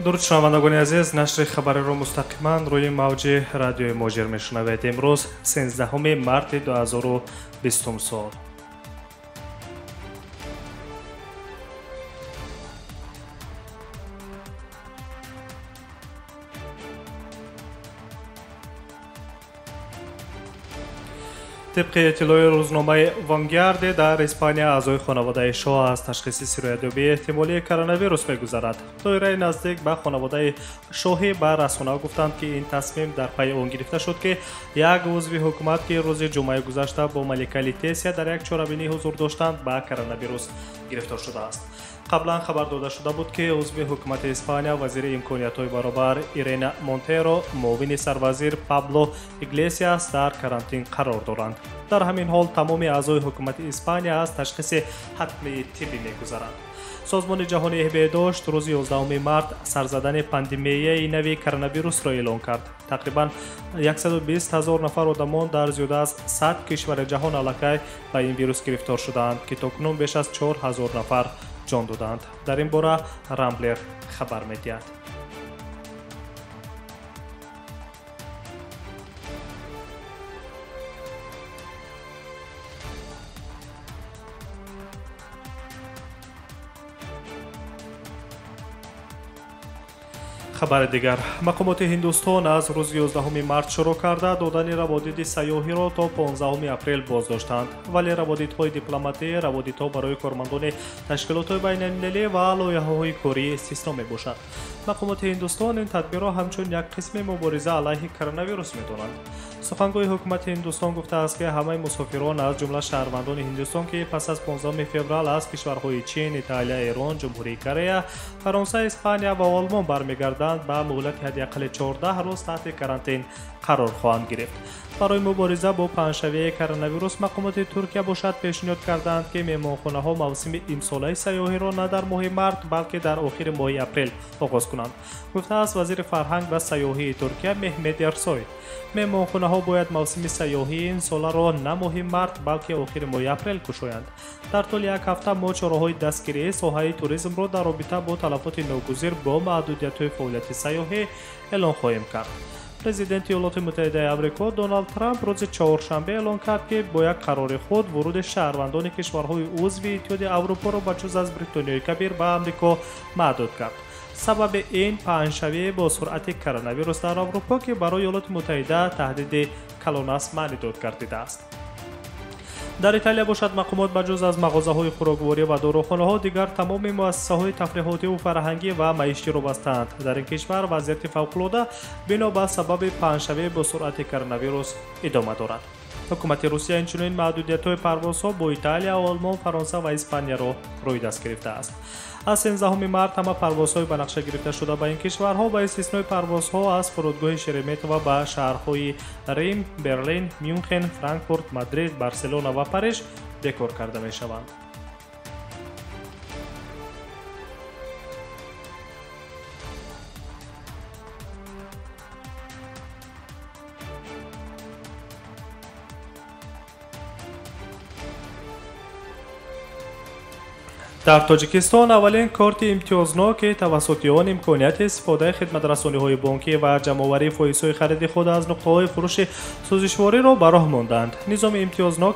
Дуруд шунавандагони азиз, нашри хабариро мустақиман рӯи мавҷи радиои Моҷир мешунавед. Имрӯз 13 марти 2020 сол. Тибқи иттилои рӯзномаи Вангарде, дар Испания аъзои хонаводаи шоҳ аз ташхиси сироятёбии эҳтимолии коронавирус мегузарад. Доираи наздик ба хонаводаи шоҳӣ ба расона гуфтанд, ки ин тасмим дар пайи он гирифта шуд, ки як узви ҳукумат, ки рӯзи ҷумъаи гузашта бо малика Летесия дар як чорабинӣ ҳузур доштанд, ба коронавирус гирифтор шудааст. Қаблан хабар дода шуда буд, ки узви ҳукумати Испания, вазири имкониятҳои баробар Ирена Монтеро, муовини сарвазир Пабло Иглесиас дар карантин қарор доранд. Дар ҳамин ҳол тамоми аъзои ҳукумати Испания аз ташхиси ҳатмии тиббӣ мегузаранд. Созмони ҷаҳонии беҳдошт рӯзи 11 март сарзадани пандемияи нави коронавирусро эълон кард. Тақрибан 120 ҳазор нафар одамон дар зиёда аз 100 кишвари ҷаҳон аллакай ба ин вирус гирифтор шудаанд, ки то кунун беш аз 4 ҳазор нафар ҷон доданд. Дар ин бора Рамблер хабар медиҳад. Хабари дигар. Мақомоти Ҳиндустон аз рӯзи 11 март шурӯъ карда додани раводиди сайёҳиро то 15 апрел боздоштанд. Вале раводидҳои дипломатӣ, раводидҳо барои кормандони ташкилотҳои байналмилалӣ ва лоиҳаҳои корӣ истисно мебошад. Мақомоти Ҳиндустон ин тадбирро ҳамчун як қисми мубориза алайҳи коронавирус медонанд. Сухангӯи ҳукумати Ҳиндустон гуфтааст, ки ҳамаи мусофирон, аз ҷумла шаҳрвандони Ҳиндустон, ки пас аз 15 феврал аз кишварҳои Чин, Италия, Эрон, Ҷумҳурии Корея, Фаронса, Испания ва Олмон бармегарданд, ба муҳлати ҳадди аққали 14 рӯз таҳти карантин қарор хоҳанд гирифт. Барои мубориза бо паҳншавии коронавирус мақомоти Туркия бошад пешниҳод карданд, ки меҳмонхонаҳо мавсими имсолаи сайёҳиро на дар моҳи март, балки дар охири моҳи апрел оғоз кунанд, гуфтааст вазири фарҳанг ва сайёҳии Туркия Меҳмед Эрсой. Меҳмонхонаҳо бояд мавсими сайёҳии имсоларо на моҳи март, балки охири моҳи апрел кушоянд. Дар тӯли як ҳафта мо чораҳои дастгирии соҳаи туризмро дар робита бо талафоти ногузир бо маҳдудиятҳои фаъолияти сайёҳӣ эълон хоҳем кард. Президенти Иёлоти Муттаҳидаи Амрико Доналд Трамп рӯзи чоршанбе эълон кард, ки бо як қарори худ вуруди шаҳрвандони кишварҳои узви Иттиҳоди Аврупоро ба ҷуз аз Бритониёи Кабир ба Амрико маҳдуд кард. Сабаби ин паҳншавӣ бо суръати коронавирус дар Аврупо, ки барои Иёлоти Муттаҳида таҳдиди калон аст, маънидод гардидааст. Дар Италия бошад мақомот ба ҷуз аз мағозаҳои хӯрокворӣ ва дорухонаҳо дигар тамоми муассисаҳои тафриҳотиву фарҳангӣ ва маиширо бастаанд. Дар ин кишвар вазъияти фавқулода бино ба сабаби паҳншавӣ бо суръати коронавирус идома дорад. Ҳукумати Русия инчунин маҳдудиятҳои парвозҳо бо Италия, Олмон, Фаронса ва Испанияро рӯи даст гирифтааст. Аз 13 март ҳама парвозҳои ба нақша гирифта шуда ба ин кишварҳо ба истиснои парвозҳо аз фурудгоҳи Шереметьево ба шаҳрҳои Рим, Берлин, Мюнхен, Франкфурт, Мадрид, Барселона ва Париж бекор карда мешаванд. Дар Тоҷикистон аввалин корти имтиёзнок, ки тавассути он имконияти истифодаи хидматрасониҳои бонкӣ ва ҷамъоварии фоизҳои хариди худ аз нуқтаҳои фурӯши сӯзишвориро ба роҳ монданд. Низоми имтиёзнок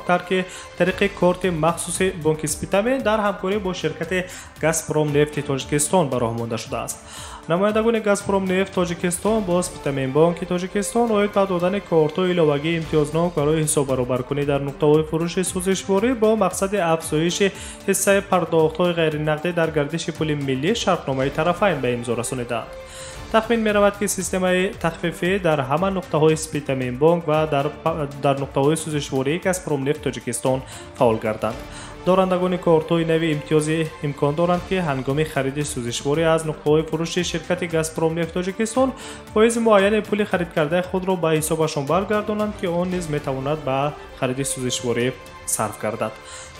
тариқи корти махсуси бонки Спитамен дар ҳамкорӣ бо ширкати Газпром нефти Тоҷикистон ба роҳ монда шудааст. Намояндагони Газпром нефт Тоҷикистон бо Спитамен бонки Тоҷикистон оид ба додани кортҳои иловагии имтиёзнок барои ҳисоббаробаркунӣ дар нуқтаҳои фурӯши сӯзишворӣ бо мақсади афзоиши ҳиссаи пардохтҳои ғайринақдӣ дар гардиши пули миллӣ шартномаи тарафайн ба имзо расонидаанд. Тахмин меравад, ки системаи тахфифӣ дар ҳама нуқтаҳои Спитамен бонк ва дар нуқтаҳои сӯзишвории Газпром нефт Тоҷикистон фаъол гарданд. Дорандагони кортҳои нави имтиёзӣ имкон доранд, ки ҳангоми хариди сӯзишворӣ аз нуқтаҳои фурӯши ширкати Газпром нефт Тоҷикистон фоизи муайяни пули харидкардаи худро ба ҳисобашон баргардонанд, ки он низ метавонад ба хариди сӯзишворӣ сарф гардад.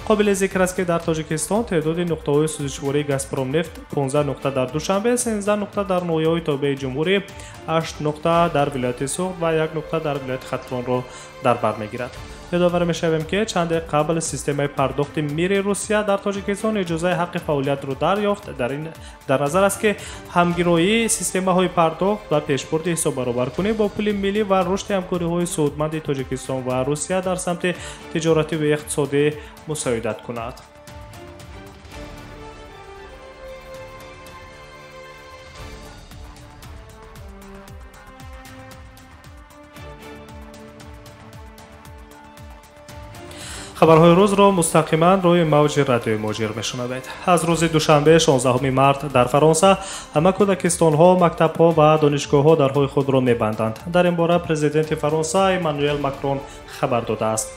Қобили зикр аст, ки дар Тоҷикистон теъдоди нуқтаҳои сӯзишвории Газпромнефт 15 нуқта дар Душанбе, 13 нуқта дар ноҳияҳои тобеи ҷумҳурӣ, 8 нуқта дар вилояти Суғд ва 1 нуқта дар вилояти Хатлонро дар бар мегирад. Ёдовар мешавем, ки чанде қабл системаи пардохти Мири Русия дар Тоҷикистон иҷозаи ҳаққи фаъолиятро дарёфт. Дар назар аст, ки ҳамгироии системаҳои пардохт ва пешбурди ҳисоббаробаркунӣ бо пули миллӣ ва рушди ҳамкориҳои судманди Тоҷикистон ва Русия дар самти тиҷоратӣ ва иқтисодӣ мусоидат кунад. Хабарҳои рӯзро мустақиман рӯи мавҷи радиои Муҳоҷир мешунавед. Аз рӯзи душанбе 16 март дар Фаронса ҳама кӯдакистонҳо, мактабҳо ва донишгоҳҳо дарҳои худро мебанданд. Дар ин бора президенти Фаронса Эммануэл Макрон хабар додааст.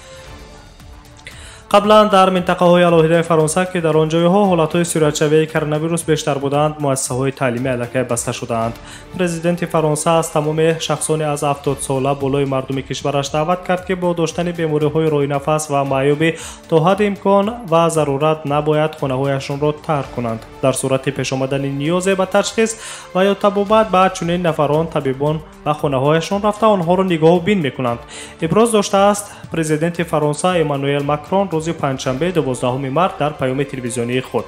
Қаблан дар минтақаҳои алоҳидаи Фаронса, ки дар он ҷойҳо ҳолатҳои сироятшавии коронавирус бештар буданд, муассисаҳои таълимӣ аллакай баста шудаанд. Президенти Фаронса аз тамоми шахсони аз 70 сола болои мардуми кишвараш даъват кард, ки бо доштани бемориҳои роҳи нафас ва маъюбӣ то ҳадди имкон ва зарурат набояд хонаҳояшонро тарк кунанд. Дар сурати пешомадани ниёзе ба ташхис ва ё табобат ба чунин нафарон табибон ба хонаҳояшон рафта онҳоро нигоҳубин мекунанд. Иброз доштааст президенти Фаронса Эммануэл Макрон рӯзи панҷшанбе 12 март дар паёми телевизионии худ.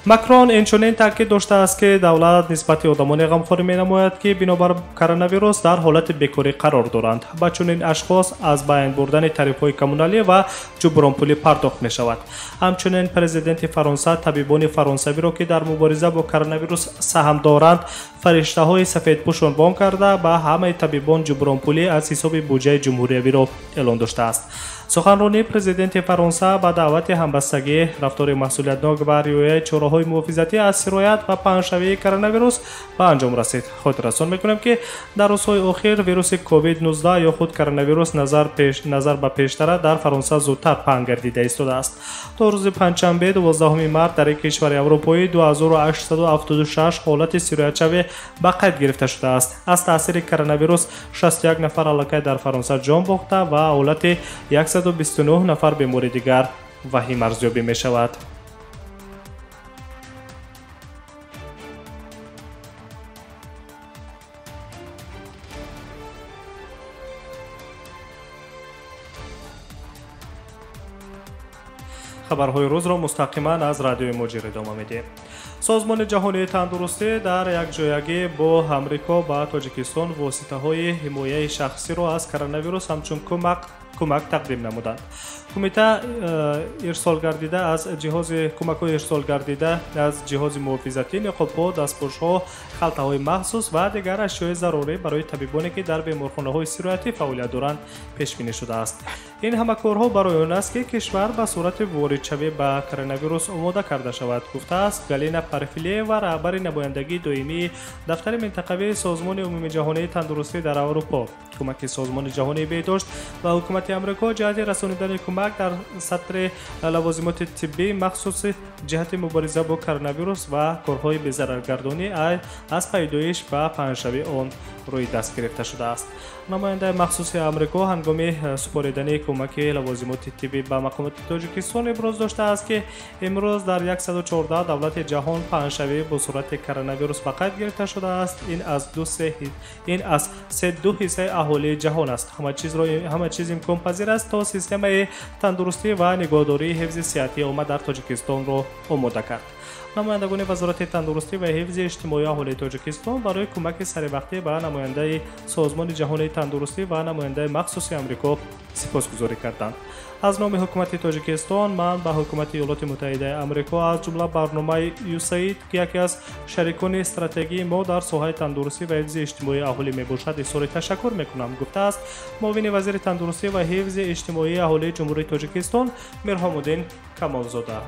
Макрон инчунин таъкид доштааст, ки давлат нисбати одамоне ғамхорӣ менамояд, ки бинобар коронавирус дар ҳолати бекорӣ қарор доранд. Ба чунин ашхос аз байн бурдани тарифҳои коммуналӣ ва ҷубронпулӣ пардохт мешавад. Ҳамчунин президенти Фаронса табибони фаронсавиро, ки дар мубориза бо коронавирус саҳм доранд, фариштаҳои сафедпӯш унвон карда ба ҳамаи табибон ҷубронпулӣ аз ҳисоби буҷаи ҷумҳуриявиро эълон доштааст. Суханронии президенти Фаронса ба даъвати ҳамбастагӣ, рафтори масъулиятнок ва риояи чораҳои муҳофизатӣ аз сироят ва паҳншавии коронавирус ба анҷом расид. Хотиррасон мекунем, ки дар рӯзҳои охир вируси COVID-19 ё худ коронавирус назар ба пештара дар Фаронса зудтар паҳн гардида истодааст. То рӯзи панҷшанбе 12 март дар кишвари аврупоӣ 2876 ҳолати сироятшавӣ ба қайд гирифта шудааст. Аз таъсири коронавирус 61 нафар аллакай дар Фаронса ҷон бохта ва ҳолати 129 нафар бемори дигар ваҳим арзёбӣ мешавад. Хабарҳои рӯзро мустақиман аз радиои Муҳоҷир идома медиҳем. Созмони ҷаҳонии тандурустӣ дар якҷоягӣ бо Амрико ба Тоҷикистон воситаҳои ҳимояи шахсиро аз коронавирус ҳамчун кӯмак тақдим намуданд. Кумита ирсолгардида аз ҷиҳози кӯмакҳои ирсолгардида аз ҷиҳози муҳофизатӣ, ниқобҳо, дастпӯшҳо, халтаҳои махсус ва дигар ашёи зарурӣ барои табибоне, ки дар беморхонаҳои сироятӣ фаъолият доранд, пешбинӣ шудааст. Ин ҳама корҳо барои он аст, ки кишвар ба сурати воридшавӣ ба коронавирус омода карда шавад, гуфтааст Галина Парфилеева, раҳбари намояндагии доимии дафтари минтақавии Созмони умумиҷаҳонии тандурустӣ дар Аврупо. Кӯмаки Созмони ҷаҳонии беҳдошт ва ҳукумати Амрико ҷиҳати расонидани кӯмак дар сатри лавозимоти тиббӣ махсуси ҷиҳати мубориза бо коронавирус ва корҳои безараргардонӣ аз пайдоиш ва паҳншавии он рӯи даст гирифта шудааст. Намояндаи махсуси Амрико ҳангоми супоридани кӯмаки лавозимоти тиббӣ ба мақомоти Тоҷикистон иброз доштааст, ки имрӯз дар 114 давлати ҷаҳон паҳншавӣ бо сурати коронавирус ба қайд гирифта шудааст. Ин аз се ду ҳиссаи аҳолии ҷаҳон аст. Ҳама чиз имконпазир аст то системаи тандурустӣ ва нигоҳдории ҳифзи сиҳатии омма дар Тоҷикистонро омода кард. Намояндагони Вазорати тандурустӣ ва ҳифзи иҷтимоии аҳолии Тоҷикистон барои кӯмаки саривақтӣ ба намояндаи Созмони ҷаҳонии тандурустӣ ва намояндаи махсуси Амрико сипосгузорӣ карданд. Аз номи ҳукумати Тоҷикистон ман ба ҳукумати Иёлоти Муттаҳидаи Амрико аз ҷумла барномаи USAID, ки яке аз шарикони стратегии мо дар соҳаи тандурустӣ ва ҳифзи иҷтимоии аҳолӣ мебошад, изҳори ташаккур мекунам, гуфтааст муовини вазири тандурустӣ ва ҳифзи иҷтимоии аҳолии Ҷумҳурии Тоҷикистон Мирҳомуддин Камолзода.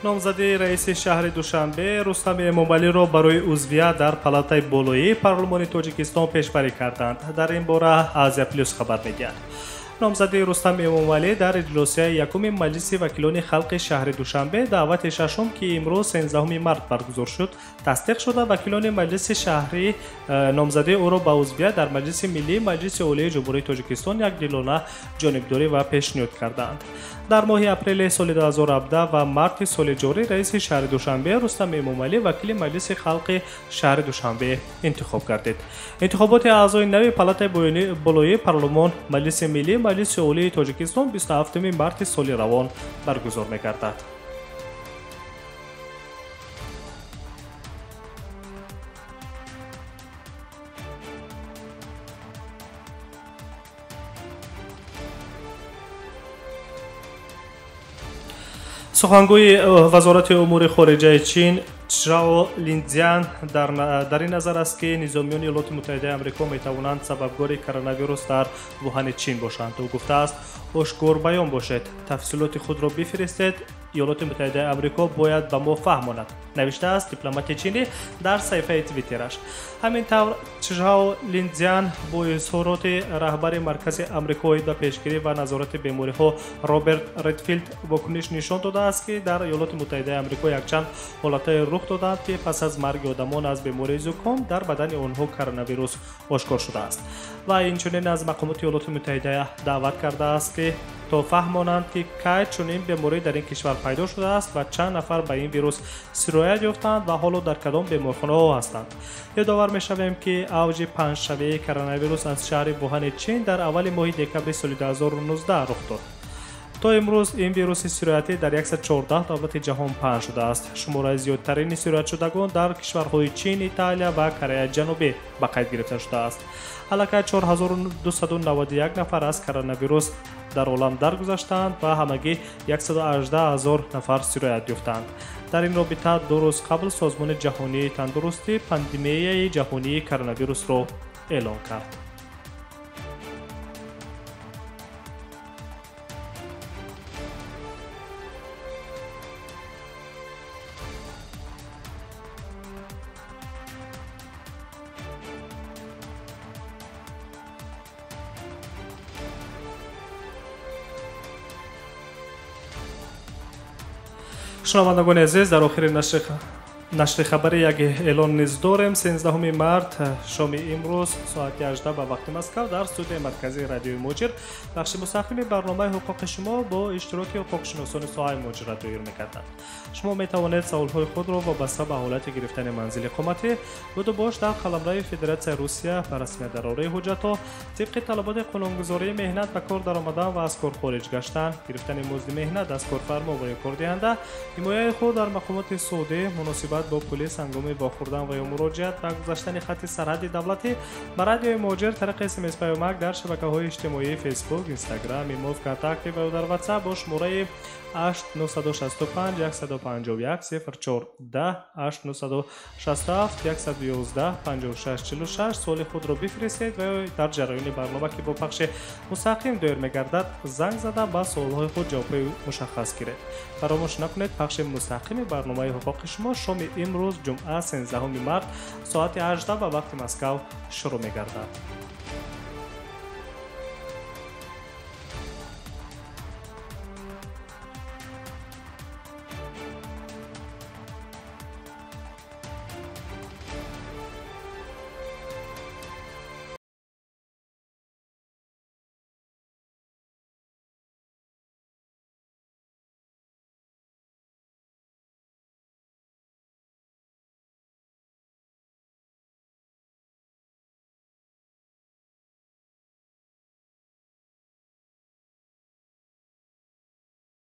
Номзади раиси шаҳри Душанбе Рустам Эмомалиро барои узвият дар палатаи болоии парлумони Тоҷикистон пешбарӣ карданд. Дар ин бора Азия Плюс хабар медиҳад. Номзади Рустам Эмомалӣ дар иҷлосияи якуми Маҷлиси вакилони халқи шаҳри Душанбе даъвати шашум, ки имрӯз 13 март баргузор шуд, тасдиқ шуда, вакилони Маҷлиси шаҳрӣ номзадии ӯро ба узвият дар Маҷлиси миллии Маҷлиси Олии Ҷумҳурии Тоҷикистон якдилона ҷонибдорӣ ва пешниҳод карданд. Дар моҳи апрели соли 2017 ва марти соли ҷорӣ раиси шаҳри Душанбе Рустам Эмомалӣ вакили Маҷлиси халқи шаҳри Душанбе интихоб гардид. Интихоботи аъзои нави палатаи болоии парлумон Маҷлиси миллии Маҷлиси Олии Тоҷикистон 27 марти соли равон баргузор мегардад. Сухангӯи Вазорати умури хориҷаи Чин Чжао Линцзян дар ин назар аст, ки низомиёни Иёлоти Муттаҳидаи Амрико метавонанд сабабгори коронавирус дар Вуҳани Чин бошанд. Ӯ гуфтааст: ошкор баён бошед, тафсилоти худро бифиристед, Иёлоти Муттаҳидаи Амрико бояд ба мо фаҳмонад, навиштааст дипломати чинӣ дар саҳифаи твиттераш. Ҳамин тавр Чжао Линцзян бо изҳороти раҳбари Маркази Амрико оид ба пешгирӣ ва назорати бемориҳо Роберт Редфилд вокуниш нишон додааст, ки дар Иёлоти Муттаҳидаи Амрико якчанд ҳолатҳое рух доданд, ки пас аз марги одамон аз бемории зуком дар бадани онҳо коронавирус ошкор шудааст. Ва инчунин аз мақомоти Иёлоти Муттаҳида даъват кардааст, ки то фаҳмонанд, ки кай чунин беморӣ дар ин кишвар пайдо шудааст ва чанд нафар ба ин вирус сироят ёфтанд ва ҳоло дар кадом беморхонаҳо ҳастанд. Ёдовар мешавем, ки авҷи паҳншавии коронавирус аз шаҳри Вуҳани Чин дар аввали моҳи декабри соли 2019 рух дод. То имрӯз ин вируси сироятӣ дар 114 давлати ҷаҳон паҳн шудааст. Шумораи зиёдтарини сироятшудагон дар кишварҳои Чин, Италия ва Кореяи Ҷанубӣ ба қайд гирифта шудааст. Аллакай 4291 нафар аз коронавирус дар олам даргузаштаанд ва ҳамагӣ 118 000 нафар сироят ёфтаанд. Дар ин робита ду рӯз қабл Созмони ҷаҳонии тандурустӣ пандемияи ҷаҳонии коронавирусро эълон кард. Шунавандагони азиз, дар охири нашри хабари як эълон низ дорем. 13 март шоми имрӯз соати 18 ба вақти Москав дар студияи марказии радиои Муҳоҷир бахши мустақими барномаи ҳуқуқи шумо бо иштироки ҳуқуқшиносони соҳаи муҳоҷират доир мекарданд. Шумо метавонед саволҳои худро вобаста ба ҳолати гирифтани манзили иқоматӣ, будубош дар қаламрави Федератсияи Русия, ба расмият дарории ҳуҷҷатҳо, тибқи талаботи қонунгузории меҳнат ба кор даромадан ва аз кор хориҷ гаштан, гирифтани музди меҳнат аз корфармо ва ё кордиҳанда, ҳимояи худ дар мақомоти судӣ, муносибат бо пулис ҳангоми вохӯрдан ва ё муроҷиат ба гузаштани хатти сарҳади давлатӣ ба радиои Муҳоҷир тариқи смс-паёмак дар шабакаҳои иҷтимоии Фейсбук, Инстаграм, Имо, ВКонтакте ва ё дар Ватсап бо шумораи 8965 151 04 10 8967 111 56 46 суоли худро бифиристед ва ё дар ҷараёни барнома, ки бо пахши мустақим доир мегардад, занг зада ба суолҳои худ ҷавобҳои мушаххас гиред. Фаромӯш накунед, пахши мустақими барномаи ҳуқуқи шумо шоми имрӯз ҷумъа 13 март соати 18 ба вақти Москав шурӯъ мегардад.